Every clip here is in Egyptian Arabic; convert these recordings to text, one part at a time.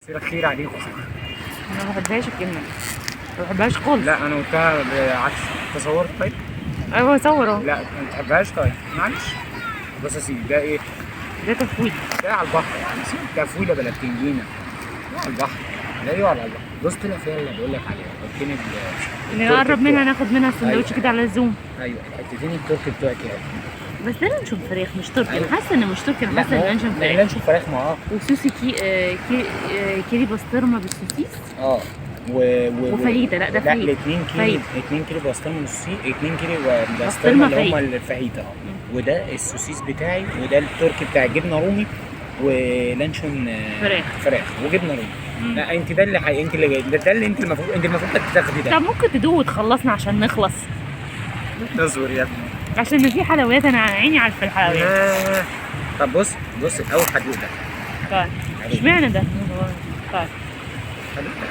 الخير عليكم. انا ما بحبهاش الكلمة دي، ما بحبهاش خالص. لا انا قلتها بعكس تصورت. طيب ايوه صور اهو. لا ما بتحبهاش. طيب معلش. بص يا سيدي، ده ايه؟ ده تفويض. ده على البحر يعني، سيبك تفويله بلا بتنجينه، ده على البحر. لا ايوه على البحر. بص طلع فيها اللي بقول لك عليها، حطينا نقرب منها ناخد منها السندوتش أيوة. كده على الزوم. ايوه الحتتين التركي بتوعك يعني. بس ده لانشون فراخ مش تركي. أيوة. انا حاسه انه مش تركي، انا حاسه انه لانشون فراخ. لانشون فراخ ما وسوسي كي كي كيري بسطرمه بالسوسيس. وفاهيتا. لا ده لا فاهيتا. ال 2 كيلو، فاهيتا. 2 كيلو بسطرمه بالسوسيس، 2 كيلو بسطرمه بسطرمة اللي هم فاهيتا. الفاهيتا. وده السوسيس بتاعي، وده التركي بتاع جبنه رومي ولانشون فراخ. فراخ وجبنه رومي. لا انت ده اللي انت اللي جاي ده اللي انت المفروض، انت المفروض كنت تاخدي ده. طب ممكن تدوق وتخلصنا عشان نخلص؟ تصبر يا ابني عشان في حلويات، انا عيني على الحلويات. طب بص بص الاول هدوق ده. طيب اشمعنى ده؟ طيب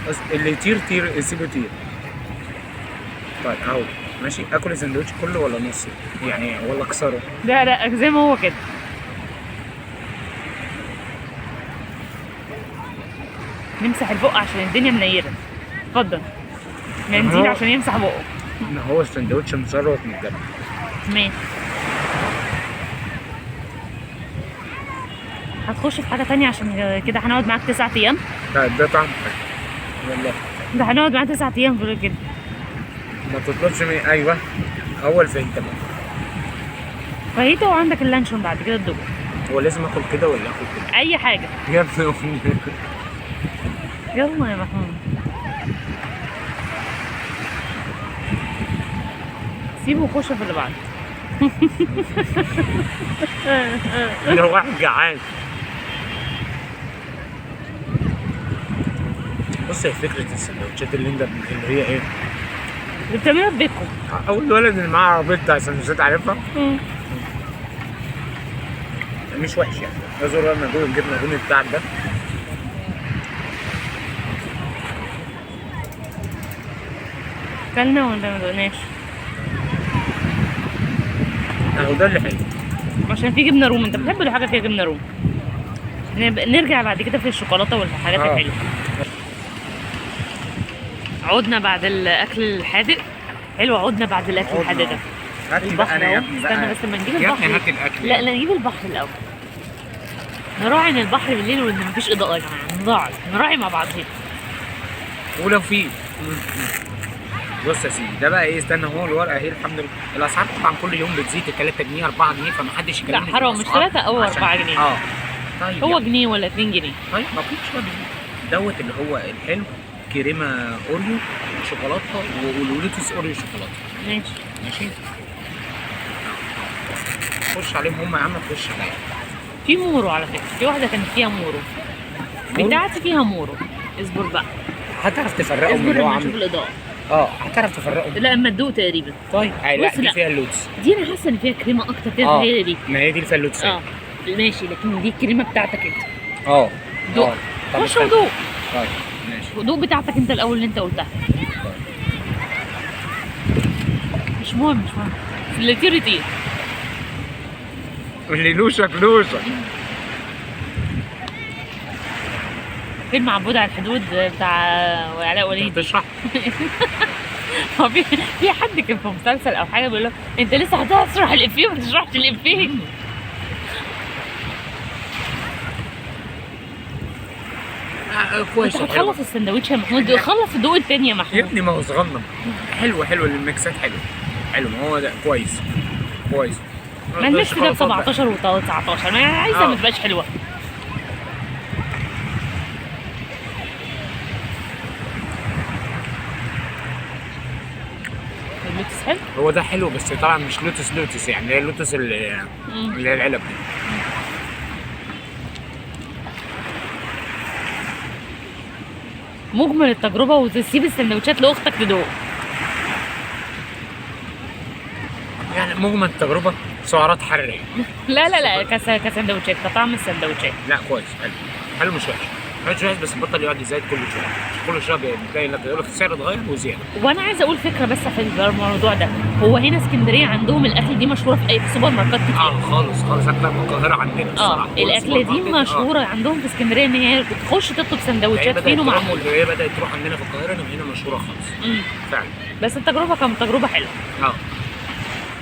بص اللي يطير طير، سيبه يطير. طيب اهو ماشي. اكل السندوتش كله ولا نصه يعني، ولا اكسره؟ لا لا زي ما هو كده. نمسح البق عشان الدنيا منيرة. اتفضل منديل عشان يمسح بقه. ما هو السندوتش مزروت من الجبن. ماشي. هتخش في حاجة تانية عشان كده هنقعد معاك 9 ايام. طيب ده طعم حلو والله. ده هنقعد معاك 9 ايام في كده. ما تطلبش من ايوه اول فاهيتا بقى. فاهيتا وعندك اللانشون بعد كده تدوق. هو لازم اكل كده ولا اكل كده؟ اي حاجة يا ابني. يلا يا محمود سيبه وخش في اللي بعده. لو واحد جعان. بص هي فكرة السندوتشات اللي انت اللي هي ايه؟ اللي بتعملوها في بيتكم. اول ولد اللي معاه عربية بتاع سندوتشات عارفها؟ مش وحش يعني. لازم بقى ما الجبنة الرومي بتاعك ده. كلنا ولا ما دقناش؟ اهو ده اللي حلو عشان في جبنه رومي. انت بتحب الحاجة فيها جبنه رومي. نرجع بعد كده في الشوكولاتة والحاجات الحلوة. عدنا بعد الاكل الحادق. حلو عدنا بعد الاكل الحادق ده. هاتي بقى انا يا ابني بقى. استنى بس لما نجيب البحر. يا ابني هات الاكل. لا لا نجيب البحر الاول. نراعي ان البحر بالليل وان مفيش اضاءه يا جماعة. نراعي مع بعضينا. ولو في بص يا سيدي ده بقى ايه؟ استنى هو الورقة اهي الحمد لله. الاسعار طبعا كل يوم بتزيد 3 جنيه 4 جنيه فمحدش يكلمني. لا حرام مش 3 او 4 جنيه. طيب هو يعني. جنيه ولا 2 جنيه. طيب ما كل شوية بيزيد. دوت اللي هو الحلو كريمة اوريو شوكولاتة ولوتس اوريو شوكولاتة. ماشي ماشي. خش عليهم هم يا عم، خش عليا. في مورو على فكرة، في واحدة كانت فيها مورو. بتاعتي فيها مورو. اصبر بقى هتعرف تفرقهم اصبر اللي هو لما نشوف عامل. الاضاءة. هتعرف تفرقهم. لا اما تدوق تقريبا. طيب لا دي لا. فيها اللوتس. دي انا حاسه ان فيها كريمة اكتر كده. هي دي. ما هي دي اللي فيها اللوتس. ماشي لكن دي الكريمة بتاعتك انت. دوق. طب خش ودوق. طيب ماشي. دوق بتاعتك انت الاول اللي انت قلتها. طيب. مش مهم مش مهم. اللي يطير يطير. اللي لوشك لوشك. فيلم عبود على الحدود بتاع علاء ولي الدين. بتشرح؟ هو في حد كان في مسلسل او حاجة بيقول له انت لسه هتشرح الافيه وما تشرحش الافيه. كويس. انت هتخلص السندوتش يا محمود؟ خلص الدوق التاني يا محمود. يا ابني ما هو صغنن. حلو حلو الميكسات حلو حلو. ما هو ده كويس كويس. ما ال mix ده ب 17 و 19 ما عايزه ما تبقاش حلوة. اللوتس حلو؟ هو ده حلو بس طبعا مش لوتس لوتس يعني، هي اللوتس اللي هي العلب دي. مجمل التجربة وتسيب السندوتشات لاختك تدوق. يعني مجمل التجربة سعرات حرارية. لا لا لا كسندوتشات، كطعم السندوتشات. لا كويس حلو حلو مش وحش. مش وحش، بس بطل يقعد يزايد كل شوية، كل شوية بتلاقي لك يقول لك السعر اتغير وزيادة. وانا عايزه اقول فكرة بس في الموضوع ده، هو هنا اسكندرية عندهم الاكل دي مشهورة في اي في سوبر ماركت كتير. خالص خالص، اكتر من القاهرة عندنا الصراحة. كل الاكلة سوبر دي ماركت، مشهورة عندهم في اسكندرية، ان هي بتخش تطلب هي سندوتشات بدأت فينو تروح، معمول. هي بدأت تروح عندنا في القاهرة، انما هنا مشهورة خالص. فعلا. بس التجربة كانت تجربه حلوة.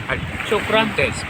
حلو. شكرا. ممتاز.